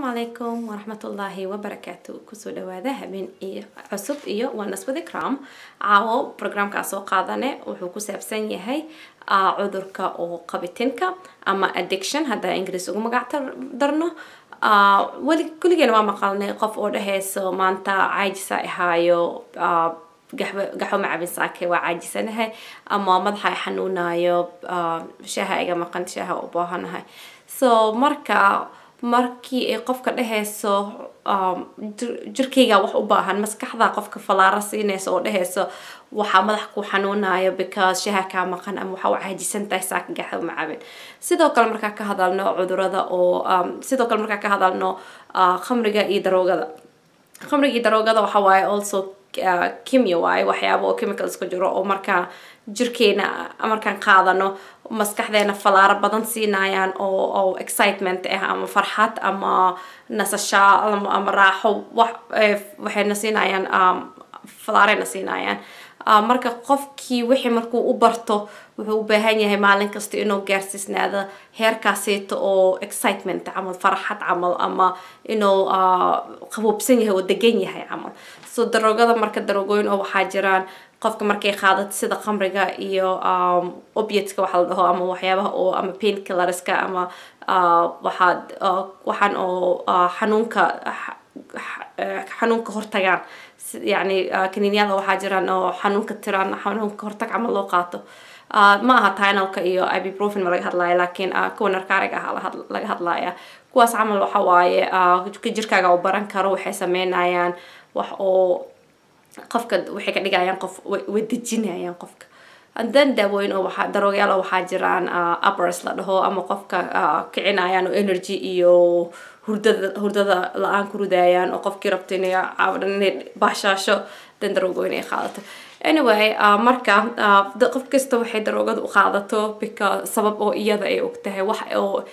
Asalaamu calaykum waraxmatullaahi wabarakaatu. Kusoo dhawaada habeen iyo cusub iyo Wellness with Ikram. Caawo programkaa soo qaadane wuxuu ku saabsan yahay cudurka oo qabitinka ama addiction haddaa Ingiriis ugu magac darno. Weli kulligeen waa maqalnay qof oo dhahayso maanta caajisa ahaayo, gaxwo ma cabin saake, waa caajisanahay, ama madaxa i xanuunayo, shaaha iga maqan, shaaha u baahanahay. So marka markii ay qofka dhehayso jirkayga wax u baahan, maskaxda qofka falaaro siinaysa oo dhehayso waxaa madax ku xanuunayo because shaha kaa maqan, ama waxa u caajisan tahay saaka gaxwo ma cabin. Sidoo kale markaa ka hadalno cudurada oo sidoo kale markaa ka hadalno khamriga iyo daroogada, khamriga iyo daroogada waxa waaye also kimya waaye, waxyaabo oo chemicals ku jiro oo markaa jirkeena markaan qaadano maskaxdeena falaaro badan siinayaan oo excitement ah ama farxad ama nasasha ama raaxo. Wax waxayna siinayaan falaarayna siinayaan. Marka qofkii wixii markuu u barto wuxuu u baahan yahay maalin kasta inuu gaarsiisnaado heerkaaseyto oo excitement camal, farxad camal, ama inuu qaboobsan yahay oo degan yahay camal. So daroogada marka daroogooyin oo waxaa jiraan qofka markay qaadato, sida khamriga iyo opiateska waxa la dhaho, ama waxyaabaha oo ama painkillerska, ama waxaad waxaan oo xanuunka hortagaan, yacni kaniiniyada waxaa jiraan oo xanuunka tiraan, xanuunka hortag camal loo qaato. Ma aha Tylenolka iyo ibuprofen ma laga hadlaya, laakiin kuwa narcotic ah laga hadlaya. Kuwaas camal waxa waaye jirkaaga u baran karo, waxay sameynayaan wax oo qofka waxay ka dhigayaan qof way dejinayaan qofka. And then daawooyin oo waxaa daroogayaal oo waxaa jiraan uppers la dhaho, ama qofka kicinayaan oo energy iyo hurdada la-aan ku ridayaan, oo qofkii rabto inay caawa dhan inay baashaasho dan daroogooyin ay qaadato. Anyway, marka qof kasta waxay daroogada u qaadato because sabab oo iyada ay og tahay. Wax oo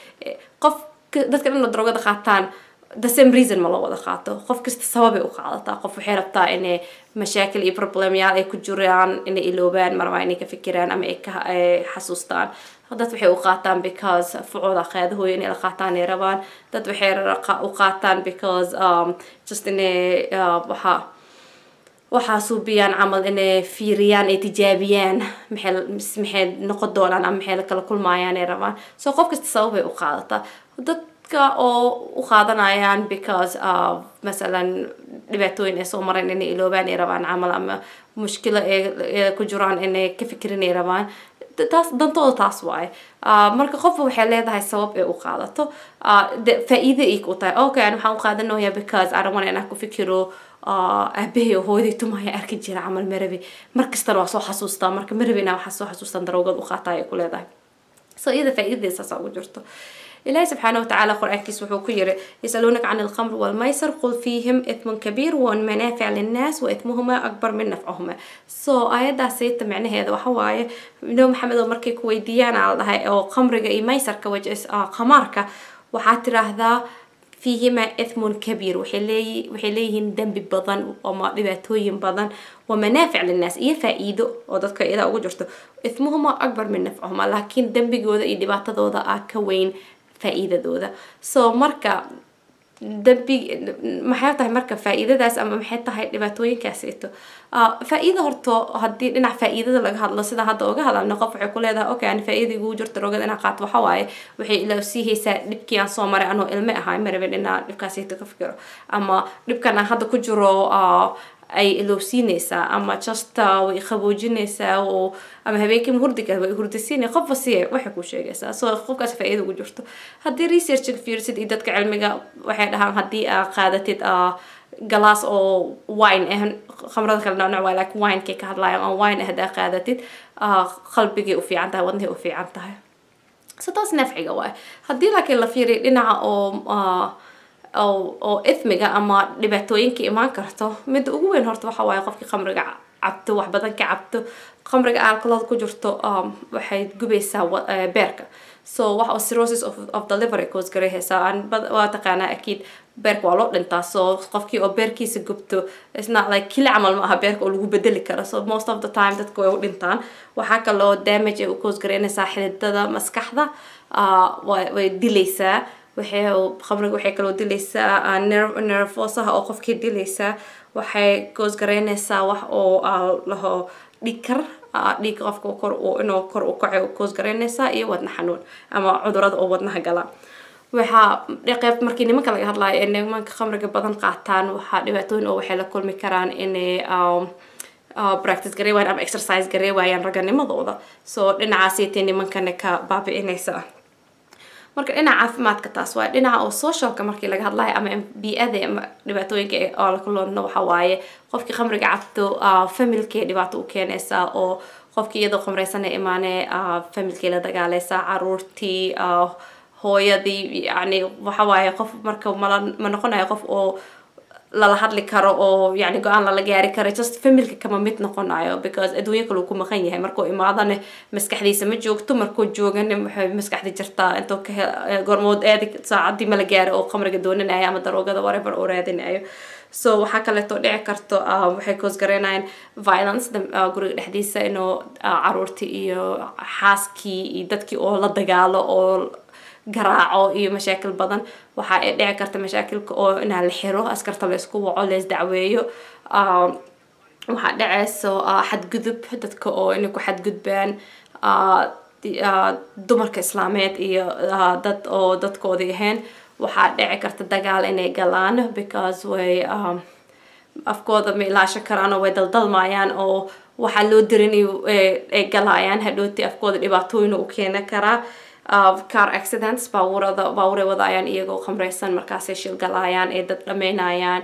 qof dadka dhan oo daroogada qaataan the same reason ma loo wada qaato. Qof kasta sababay u qaadataa. Qof waxay rabtaa inay mashaakil iyo problemyaal ay ku jiraan inay iloobaan, marwaa inay ka fikiraan ama ay ka xasuustaan. Dad waxay u qaataan because fucooda qaadahooyo inay la qaataan ay rabaan. Dad waxay u qaataan because just inay waxaa suubiyaan camal, inay fiiriyaan, ay tijaabiyaan maxay noqon doonaan ama maxay la kala kulmaayaan ay rabaan. So qof kasta sababay u qaadataa. Dadka oo u qaadanayaan because of masalan dhibaatooyin ay soo mareen inay iloobaan ay rabaan camal, ama mushkilo ay ku jiraan inay ka fikirin ay rabaan, taas dantooda taas waaye. Marka qofba waxay leedahay sabab ay u qaadato, faa'iido ay ku tahay. Okay, ani waxaan u qaadanayaa because I don't want inaan ku fikiro aabahay oo hooyaday tumaya arki jira camal, marabi mar kastana waa soo xasuustaa, marka marabi inaan waxaa soo xasuustaan daroogad u qaataa ay ku leedahay. So iyada faa'iidadeeda saasa ugu jirto. Ilaahi subxaanahu watacaala qur-aankiisa wuxuu ku yiri: "يسألونك عن الخمر والميسر قل فيهم إثم كبير ومنافع للناس وإثمهما أكبر من نفعهما." So aayaddaasayta macnaheeda waxa waaye, Nabi Maxamed oo markay ku weydiiyaan aa la dhahay oo khamriga iyo maysarka, which is khamaarka, waxaa tiraahdaa فيهما إثم كبير, waxay leeyihiin dembi badan ama dhibaatooyin badan, ومنافع للناس iyo faa'iido oo dadka iyada ugu jirto, إثمهما أكبر من نفعهما, laakiin dembigooda iyo dhibaatadooda ah ka weyn faa'iidadooda. So marka dembi maxay tahay marka faa'iidadaas ama maxay tahay dhibaatooyinkaasito? Faa'iido horto haddii dhinac faa'iidada laga hadlo, sida hadda uga hadalno, qof waxay ku leedahay okay, ani faa'iida igu jirto daroogada inaan qaato waxa waaye waxay ilowsiihaysaa dhibkii aan soo maray anoo ilme ahay, ma rabin inaan dhibkaasito ka fikiro, ama dhibkan aan hadda ku jiro ay ilowsiinaysaa, ama just way qaboojinaysaa oo ama habeenkii ma hurdi kara, way hurdisiinay. Qofba si waxay ku sheegaysaa. So qofkaas faa'iido ugu jirto. Haddii researchga fiirsid iyo dadka cilmiga waxay dhahaan haddii aad qaadatid galaas oo wine ah, khamrada kale nooc waay laakiin winekay ka hadlayaan, oo wine ah haddaa qaadatid, qalbigay u fiican tahay, wadnahay u fiican tahay. So taas nafciga waay. Haddii laakiin la fiiriyo dhinaca oo ithmiga ama dhibaatooyinka imaan karto, midda ugu weyn horta waxa waaye qofkii khamriga cabto, wax badan ka cabto khamriga alcohol ku jirto, waxay gubaysaa beerka. So wax oo cirrhosis of the liver ay cause garayhaysaa. Aan waa taqaanaa akiid beerka waa loo dhintaa. So qofkii oo beerkiisa gubto, it's not like kili camal ma aha beerka oo lagu bedeli karo. So most of the time dadka way u dhintaan. Waxaa kaloo damage ay u cause garaynaysaa xididada maskaxda, way dilaysaa. Waxay khamriga waxay kaloo dilaysaa nervosaha oo qofkii dilaysaa. Waxay cause garaynaysaa wax oo laho dhiig kar, dhiigga qofka kor inuu kor u kaco cause garaynaysaa, iyo wadna xanuun ama cudurada oo wadnaha gala. Waxaa qeyb markii nimanka laga hadlayo ee nimanka khamriga badan qaataan, waxaa dhibaatooyin oo waxay la kulmi karaan inay practice garay waayaan ama exercise garay waayaan raganimadooda. So dhinacaasaytay nimankana ka baabi'inaysa. Marka dhinaca caafimaadka taas waaye. Dhinaca oo socialka markii laga hadlayo ama bii'ada ama dhibaatooyinka oo la kulano, waxa waaye qofkii khamriga cabto familkii dhibaato u keenaysaa, oo qofkii iyadoo khamreysana imaane familkii la dagaaleysaa, caruurtii, hooyadii. Yani waxa waaye qof marka mala ma noqonayo qof oo lala hadli karo oo yani go-aan lala gaari karo. Just familka kama mid noqonayo because adduunyo kale uu ku maqan yahay. Markuu imaadane maskaxdiisa ma joogto, markuu joogane waxay maskaxda jirtaa intuu ka goormood aadi, saacadii mala gaaro oo khamriga doonanayo ama daroogada, whatever oo raadinayo. So waxaa kaleeto dhici karto waxay cause garaynayaan violence guriga dhexdiisa, inuu caruurtii iyo xaaskii iyo dadkii oo la dagaalo oo garaaco iyo mashaakil badan. Waxa ay dhici karta mashaakilka oo inaa la xiro, askarta la isku waco, la isdacweeyo. Waxaa dhaceyso xadgudub, dadka oo inay ku xadgudbaan dumarka islaameed iyo dad oo dadkoodii ahayn. Waxaa dhici karta dagaal inay galaan because way afkooda ma ilaashan karaan oo way daldalmayaan oo waxaa loo dirin ay galayaan, hadhooti afkooda dhibaatooyin u keeni karaa. Car accidents, baabuurada, baabuuray wadaayaan iyagoo khamreysan, markaasay shil galayaan ay dad dhameynayaan.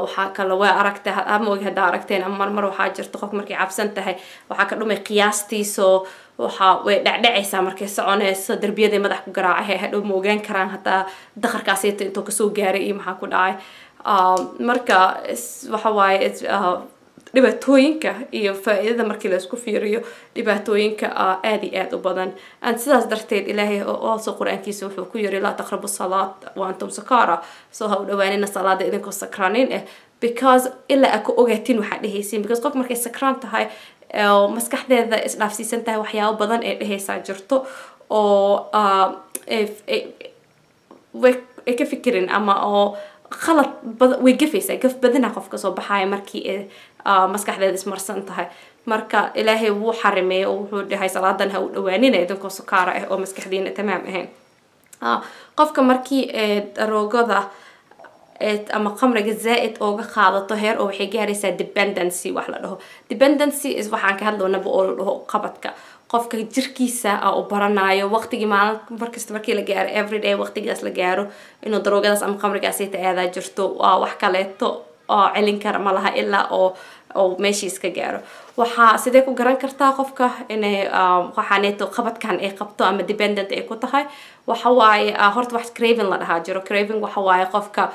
Waxaa kale way aragtay ama ogi haddaa aragteen ama marmar waxaa jirta qof markay cabsan tahay waxaa ka dhumay qiyaastiisoo waxa way dhecdhecaysaa markay soconayso, derbiyaday madax ku garaacay, hadhow ma ogaan karaan hataa dakharkaasita intuu kasoo gaaray iyo maxaa ku dhacay. Marka waxa waaye dhibaatooyinka iyo faa-iidada markii la isku fiiriyo, dhibaatooyinka aad iyo aad u badan. And sidaas darteed Ilaahay also Qur-aankiisa wuxuu ku yiri: "Laa taqrabu salaat wa antum sukara." So ha u dhawaanina salaada idinkoo sakraanin ah, because ilaa aa ku ogaatiin waxaa dhehaysiin, because qof markay sakraan tahay oo maskaxdeeda isdhaafsiisan tahay, waxyaabo badan ee dhehaysaa jirto oo way ay ka fikirin ama oo khalad way gafaysaa, gaf badana qof kasoo baxaya markii ay maskaxdeeda ismarsan tahay. Marka Ilaahay wuu xarimeeyey oo wuxuu dhahay: "Salaadan ha u dhawaanina idinkoo sukaara ah oo maskaxdiina tamaam ahayn." Qofka markii daroogada ama khamriga zaa-id ooga qaadato heer oo waxay gaaraysaa dependency. Wax la dhaho dependency is waxaan ka hadloonaba oo la dhaho qabadka. Qofka jirkiisa a u baranayo waqtigii maalin markasta markii la gaaro, everyday waqtigaas la gaaro, inuu daroogadaas ama khamrigaasita aadaa jirto. Waa wax kaleeto oo celin kara ma laha ilaa oo meeshii iska gaaro. Waxaa sidee ku garan kartaa qofka inay waxaaneeto qabadkan ay qabto ama dependent ay ku tahay? Waxa waaye horta wax craving la dhahaa jiro. Craving waxa waaye qofka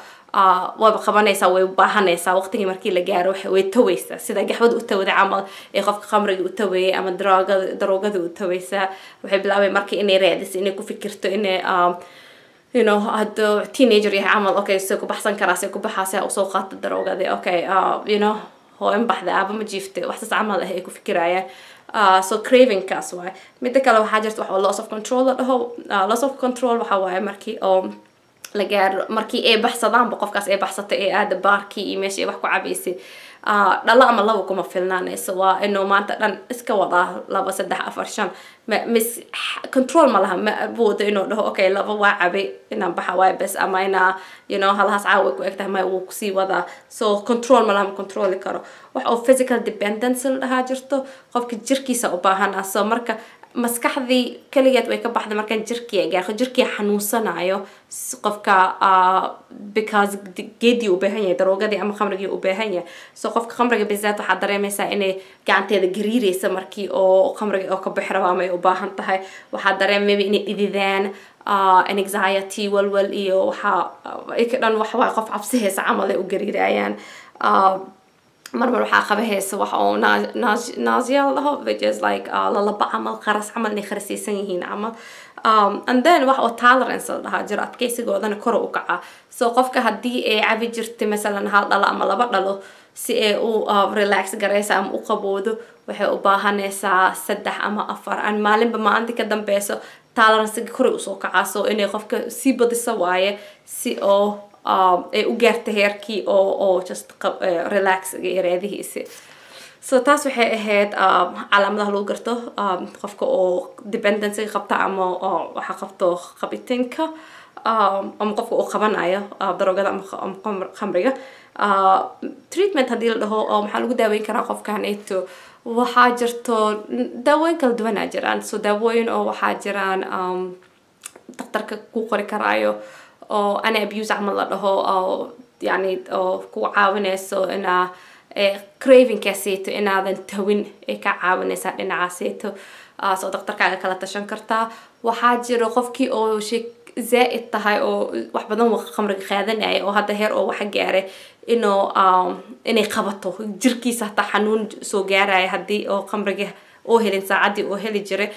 wayba qabanaysaa, way baahanaysaa waqtigii markii la gaaro, way tawaysaa sida gaxwada u tawada camal ee qofka khamriga u taweeyay ama daroogada u tawaysaa. Waxay bilaabay markii inay raadiso, inay ku fikirto, inay hadduu teenager yahay camal, okay, see ku baxsan karaa, see ku baxaa, see usoo qaata daroogada, okay, hooyan baxda, aaba ma jiifta, waxsaas camal ah ay ku fikirayaan. So cravingkaas waaye. Midda kale waxaa jirta wax oo loss of control la dhaho. Loss of control waxa waaye markii oo la gaaro, markii ay baxsadaanba, qofkaas ay baxsatay ee aada baarkii iyo meeshii ay wax ku cabaysay, dhalo ama laba kuma filnaanayso. Waa inuu maanta dhan iska wadaa laba, saddex, afar, shan. Ma mis control ma laha, ma awoodo inuu dhaho: "Okay, laba waa cabay, inaan baxa waay bes," ama inaa halahaas caawa ku egtahay. Ma wuu kusii wadaa. So control ma laha, ma controli karo. Wax oo physical dependence la dhahaa jirto, qofka jirkiisa u baahan ah. So marka maskaxdii kaligeed way ka baxday, markaan jirkii gaarko, jirkii xanuunsanayo qofka because geedii u baahan yahay, daroogadii ama khamrigii u baahan yahay. So qofka khamriga bizaat waxaa dareemaysaa inay gacanteeda gariireysa markii oo khamriga oo ka bixi rabo ama ay u baahan tahay. Waxaa dareemay inay dhididaan, anxiety, walwal iyo waxaa ika dhan waxa waaye qof cabsi haysa camal ay u gariirayaan. Marmar waxaa qaba haysa wax oo nausea la dhaho, which is like lalaba camal, qaras camal, inay kharasaysan yihiin camal. And then wax oo tolerance la dhahaa jiro, adkeysigoodana kor u kacaa. So qofka haddii ay cabi jirtay masalan hal dhalo ama laba dhalo si ay u relax garaysa ama u qaboodo, waxay u baahanaysaa saddex ama afar, an maalinba maalinta ka dambeyso. Tolerance kor usoo kacaa, so inay qofka sii badisa waaye si oo ay u gaarta heerkii oo just relax yareedihiisi. So taas waxay ahayd calaamadaha lagu garto qofka oo dependency qabta ama oo waxa qabto qabitinka ama qofka uu qabanayo daroogada ama khamriga. Treatment haddii la dhaho oo maxaa lagu daaweyn karaa qofkaneeto, waxaa jirto daawooyin kala duwanaa jiraan. So daawooyin oo waxaa jiraan daktarka ku qori karaayo oo anti abuse camal la dhaho, oo yani oo ku caawinayso inaa cravingkaaseyto inaadan tawin ay ka caawinaysaa dhinacaaseyto. So daktarkaaga kala tashan kartaa. Waxaa jiro qofkii oo shay zaa-id tahay oo wax badan khamriga qaadanaya oo hadda heer oo waxa gaaray inuu inay qabato jirkiisa, hataa xanuun soo gaaraya haddii oo khamriga oo helin saacaddii oo heli jiray,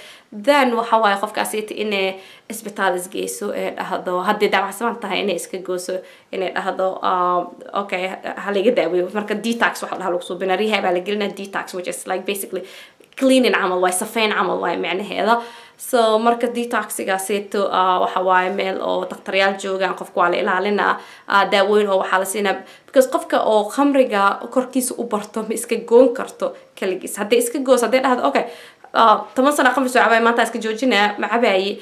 then waxa waaye qofkaasita inay isbitaal isgeyso ee dhahdo, haddii daawacsaman tahay inay iska gooso, inay dhahdo, "Okay, haliga daaweeyo." Marka detox waxa dhaha lagu suubina, rehab aa la gelinaa, detox, which is like basically cleaning camal waay, safeyn camal waay micnaheeda. So marka detoxigaasito waxa waaye meel oo daktaryaal joogaan, qofka waa la ilaalinaa, daawooyin oo waxaa la siinaa, because qofka oo khamriga korkiisa u barto ma iska goon karto kaligiis. Hadday iska goos, hadday dhahdo, "Okay, 10 sano khamri soo cabaay, maanta iska joojinaya, ma cabaayi,"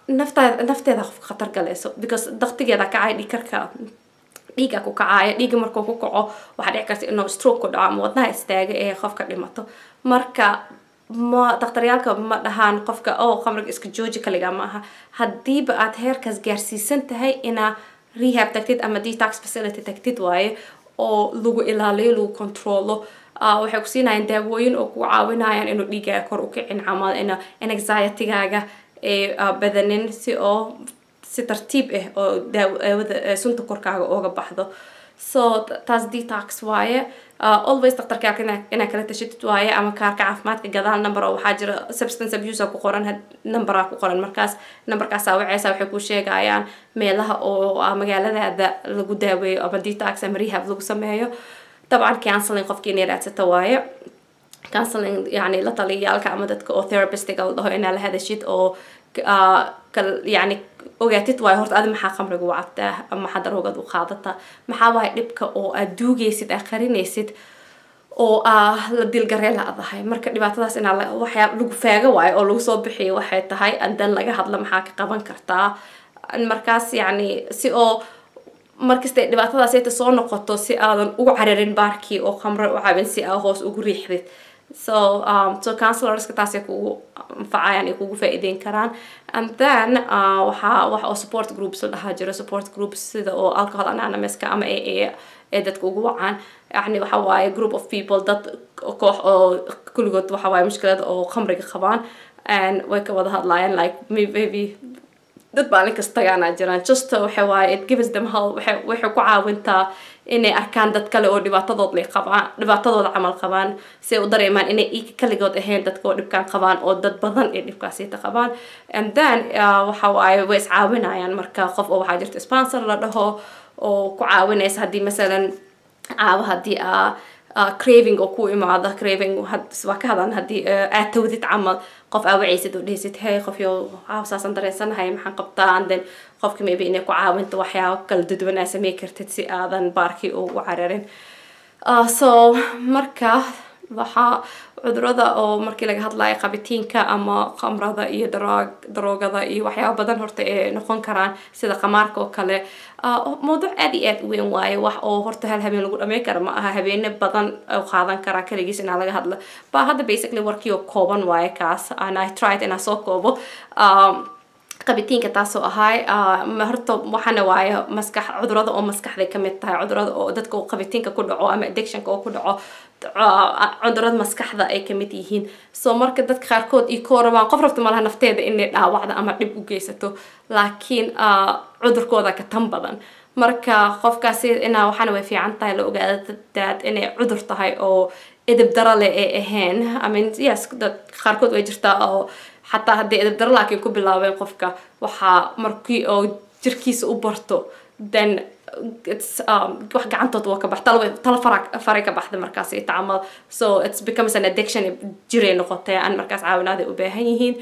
naftaada nafteeda qofka khatar galayso, because daktigeeda kacay, dhiigkarka dhiiga ku kacaya. Dhiiga markuu ku kaco waxaa dhici karta inuu stroke ku dhaco ama wadnaha istaaga ee qofka dhimato. Marka ma daktaryaalka ma dhahaan qofka oo khamriga iska jooji kaligaa ma aha. Haddiiba aad heerkaas gaarsiisan tahay, inaa rehab tagtid ama detox facility tagtid waaye oo lagu ilaaliyo, lagu controlo. Waxay ku siinayaan daawooyin oo ku caawinayaan inuu dhiigaaga kor u kicin camal, ina anxiety-gaaga ay badanin, si oo si tartiib ah oo daawada sunta korkaaga ooga baxdo. So taas detox waaye. Always daktarkaaga inaa kala tashatid waaye, ama kaarka caafimaadka gadaal number oo waxaa jira substance abuse ku qoran, numberaa ku qoran. Markaas numberkaasaa waceysa, waxay ku sheegayaan meelaha oo magaaladaada lagu daaweeyo ama detox ama rehab lagu sameeyo. Dabcan counseling qofki inay raadsato waaye, counseling yani la taliyaalka ama dadka oo therapistiga la dhaho inaa la hadashid oo yani ogaatid waayo horta adi maxaa khamriga u cabtaa ama maxaa daroogad u qaadataa, maxaa waaye dhibka oo aad duugaysid, aad qarinaysid oo la dilgaree la-dahay. Marka dhibaatadaas inaa waxyaa lagu faago waayo oo lagu soo bixiyo waxay tahay, and then laga hadla maxaa ka qaban kartaa. Markaas yani si oo markasta dhibaatadaas ayta soo noqoto si aadan ugu cararin baarkii oo khamre u cabin, si aa hoos ugu riixdid. So counselorska taasay kugu anfacayaan ay kugu faa'iideyn karaan. And then waxaa wax oo support groups la dhahaa jiro, support groups sida oo Alcohol Anonymouska ama AA ee dadka ugu wacaan. Yani waxa waaye group of people, dad koox oo kulligood waxa waaye mushkilada oo khamriga qabaan, and way ka wada hadlayaan, like maybe dad maalin kasta tagaana jiraan. Just waxa waaye it gives them help, waxay ku caawintaa inay arkaan dad kale oo dhibaatadood lay qabaan, dhibaatadooda camal qabaan, si ay u dareemaan inay iyaga kaligood ahayn dadka oo dhibkaan qabaan oo dad badan ay dhibkaasiita qabaan. And then waxa waaye way iscaawinayaan. Marka qof oo waxaa jirta sponsor la dhaho oo ku caawinaysa haddii masalan caawa haddii aa craving oo ku imaado, craving waa ka hadlan, haddii aad tawdid camal, qof aa wacaysid oo dhehaysid, "Hey, qof yo, caawa saasaan dareensanahay, maxaan qabtaa?" And then qofka maybe inay ku caawinto waxyaabo kala duduwan aa samey kartid si aadan baarkii ugu cararin. So marka waxaa cudurada oo markii laga hadlayo qabitiinka ama khamrada iyo daroogada iyo waxyaabo badan horta ay noqon karaan sida khamaarka oo kale, mawduuc aad iyo aad u weyn waaye. Wax oo horta hal habeen lagu dhameyn kara ma aha, habeene badan oo qaadan karaa kaligiis inaa laga hadlo ba. Hadda basically warkii oo kooban waaye kaas, and I tried inaa soo koobo. Qabitiinka taasoo ahay horta waxaana waaye maskax, cudurada oo maskaxday kamid tahay, cudurada oo dadka oo qabitiinka ku dhaco ama addictionka oo ku dhaco, cudurada maskaxda ay kamid yihiin. So marka dadka qaarkood iyo koo rabaan, qof rabta malaha nafteeda inay dhaawacda ama dhib u geysato, laakiin cudurkooda ka tan badan. Marka qofkaasi inaa waxaana way fiican tahay la ogaado dad inay cudur tahay oo edeb daro leh ay ahayn. I mean, yes, dad qaarkood way jirtaa oo xataa haddii edeb daro laakiin ku bilaabeen, qofka waxaa markii oo jirkiisa u barto, then it's wax gacantood waa ka bax, tala fara faray ka baxda markaas ita camal. So it's becomes an addiction, jiray noqotay aan markaas caawinaad ay u baahan yihiin.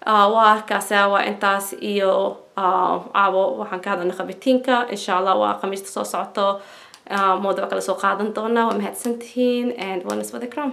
Waa arkaasa, waa intaas iyo caawo waxaan ka hadalnay qabitiinka. Insha Allah waa Khamiista soo socoto mawduuc kale soo qaadan doonaa. Waa mahadsantihiin and one is with Ikram.